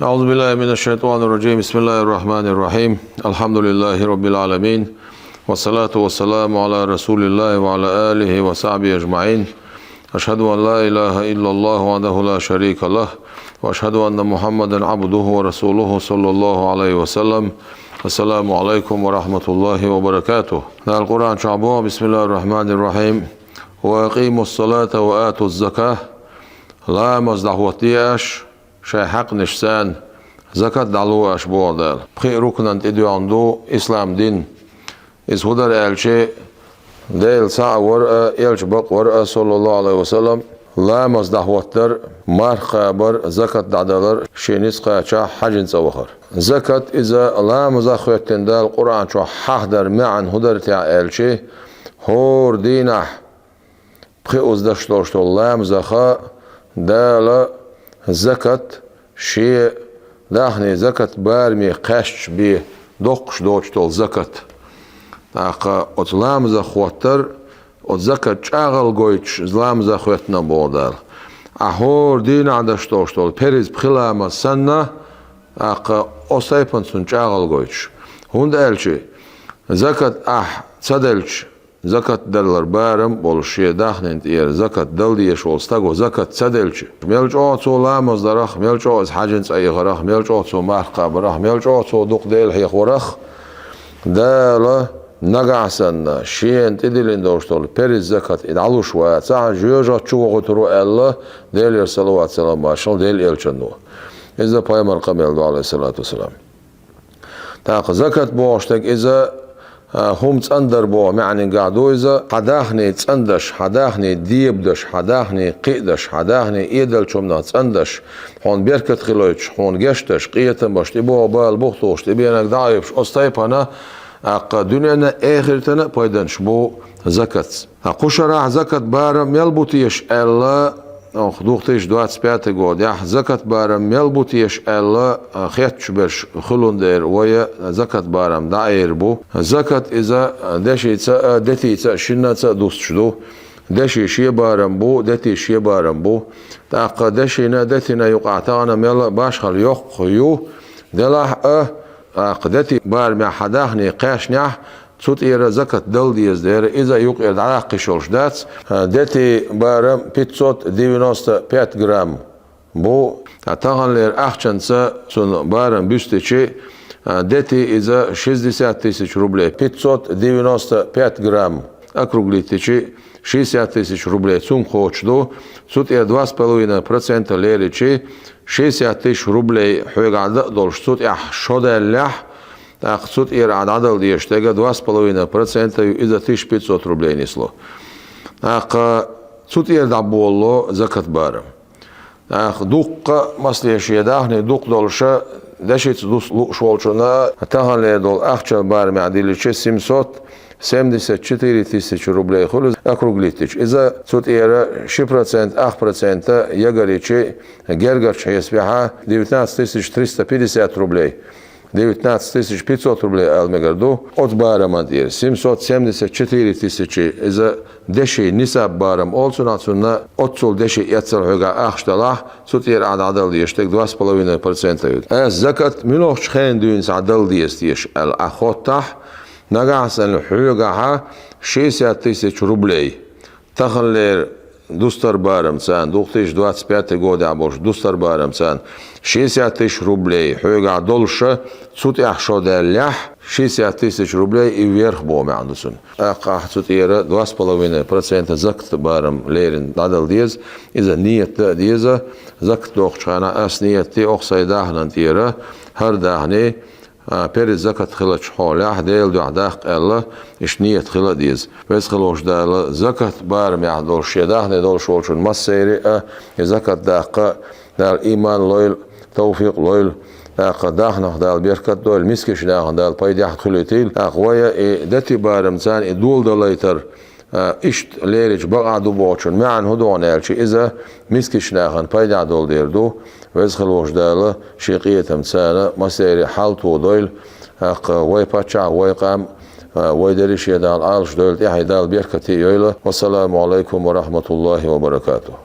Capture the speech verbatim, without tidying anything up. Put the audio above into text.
أعوذ بالله من الشيطان الرجيم. بسم الله الرحمن الرحيم. الحمد لله رب العالمين. والصلاة والسلام على رسول الله وعلى آله وصحبه أجمعين. أشهد أن لا إله إلا الله وحده لا شريك له، وأشهد أن محمدا عبده ورسوله صلى الله عليه وسلم. السلام عليكم ورحمة الله وبركاته. Дала Къуръан чохь боху: بسم الله الرحمن الرحيم. وأقيموا الصلاة وآتوا الزكاة. Ламаз дӀахӀоттае аш, шайн хьакънаш царна, закат дӀало аш, боху Дала. Пхи рукнан тӀедоьгӀна ду ислам дин. Иза хӀун дара аьлча, Дела цхьаъ вар а, элча бакъ вар а, саллаллаху Ӏалайхи ва саллам, ламаз дӀахӀоттар, марха кхабар, закат дӀадалар, шен ницкъ кхачахь хьаьжин цӀа вахар. Закат иза ламазах хоьттина Дала Къуръан чохь хьахдар маьӀна хӀун дара техьа аьлча, хӀора дийнахь пхи уз даш долуш долу ламазаха Дала закат шен даьхни закат бараме кхаьчча бен доккхуш доцуш долу закат. ТӀаккха оцу ламазах хоттар, оцу закат чӀагӀал гойтуш иза ламазах хоьттина боху Дала. Ахь хӀора дийнахь даш долуш долу перез пхи ламаз санна, тӀаккха оцу тайпана цунна чӀагӀал гойтуш. ХӀунда аьлча закат ахь ца делча, закат далар барам болуш шен даьхнина тӀера закат дала дезаш волу стаго закат ца делча, мел чӀогӀа цо ламаз дарах, мел чӀогӀа иза хьаьжин цӀа яхарах, мел чӀогӀа цо марха кхабарах, мел чӀогӀа цо дукха Дела хьехорах, Дала нагахь санна шена тӀедиллина долуш долу перез закат и дӀалуш вацахь, жоьжахати чу вохуьйтур ву аьлла, Делера салават-салам маршалла Делан элчанна. Иза пайхамар къамел ду, Ӏалайхиссалату вассалам. ТӀаккха закат бохуш дерг иза, а, хӀума цӀандар боху маьӀнехь ду иза, хьан даьхни цӀандаш, хьан даьхни дебадаш, хьан даьхни кхиадаш, хьан даьхни эдалчу хӀуманах цӀандаш, хьуна беркат хилийташ, хьуна гечдеш, къинхетамаш, тӀебогӀу бала бухтухуш, тӀебенарг дӀакъевлаш, оцу тайпана, тӀаккха дуьненна а, эхартана а пайданаш бу закатца. Ткъа кху шарахь закат барам мел бу теша аьлла, ох, две тысячи двадцать пятый годехь закат барам мел бу теша аьлла, а, хетташ берш хуьлун дера вай закат барам дӀаэр бу. Закат иза дешица а, детица а, шиннаца а дустуш ду. Деши шен барам бу, дети шен барам бу. ТӀаккха дешина, детина юкъахь тахана мел башхалла йоккха ю, делахь а, тӀаккха дети барамехь хьан даьхни кхаьчнехь, цу тӀера закат дала деза дера, иза юкъера дӀадаккха йиш йолуш дац. Дети барам пятьсот девяносто пять грамм бу. Таханлера ахчанца цунна барам буьстичи, дети иза шестьдесят тысяч рублей, пятьсот девяносто пять грамм, округлитичи, шестьдесят тысяч рублей цунна кхочуш ду. Цу тӀера два с половиной процента леричи, шестьдесят тысяч рублей хьоьгахь дан а долуш, цу тӀехь шо даьллехь, тӀаккха цу тӀера ахь дӀадала дезаш дерг два с половиной процента ю, иза тысяча пятьсот рублей нисло. ТӀаккха цу тӀера дӀаболало закат барам. ТӀаккха дуккха а, масала, шен даьхни дукха долуша, дешица дус лууш волчунна, таханлера долу ахча барамехь дилличи, семьсот семьдесят четыре тысячи рублей хуьлу, округлитичи. Иза цу тӀера ши процент, ах процента ягаричи, гергарчу хьесапехь девятнадцать тысяч триста пятьдесят рублей, девятнадцать тысяч пятьсот рублей ала мегар ду. Оцу бараман тӀера семьсот семьдесят четыре тысячи, иза деши нисаб барам олу цунах, цунна оццул деши эццал хьоьгахь ахча далахь, цу тӀера ахь дӀадала дезаш дерг два с половиной процента ю. Ас закат муьлхачу хенахь дуьйна схьа дала деза теша аьлла ахь хоттахь, нагахь санна хьоьгахь шестьдесят тысяч рублей, таханлера дустар барам царна, две тысячи двадцать пятый годехь болуш дустар барам царна, шестьдесят тысяч рублей хьоьгахь долуша, цу тӀехь шо даьллехь, шестьдесят тысяч рублей и вверх боху маьӀна ду цунна. ТӀаккха ахь цу тӀера два с половиной процента закат барам лерина дӀадала деза, иза ниет дан а деза, закат доккхучу хенахь ас ниет ди оха сайн даьхнан тӀера, хӀара даьхни, а, перез закат хилачу хьолехь Делан дуьхьа даккха аьлла, иштта ниет хила а деза. Веза хилла волчу Дала закат барамехь долуш шен даьхни долуш волчунна массеран а и закат даккха Дала иман лойла, тавфикъ лойла, тӀаккха даьхнах Дала беркат дойла, мискачу нахана Дала пайдехь хуьлуьйтийла. ТӀаккха вай и дети барам царна и дола далайтар, а, иштта леричи бакъахь ду бохучун маьӀна хӀун ду аьлча, иза мискачу нахана пайдехь долу дела ду. Веза хилла волчу Дала шен къинхетам царна массеран хьал тодойла, тӀаккха вай паччахь, вай къам, а, вай дерриш а Дала Ӏалашдойла, тӀаьхье Дала беркате а йойла. Вассаламу Ӏалайкум ва рахьматуллахӀи ва баракатухӀ.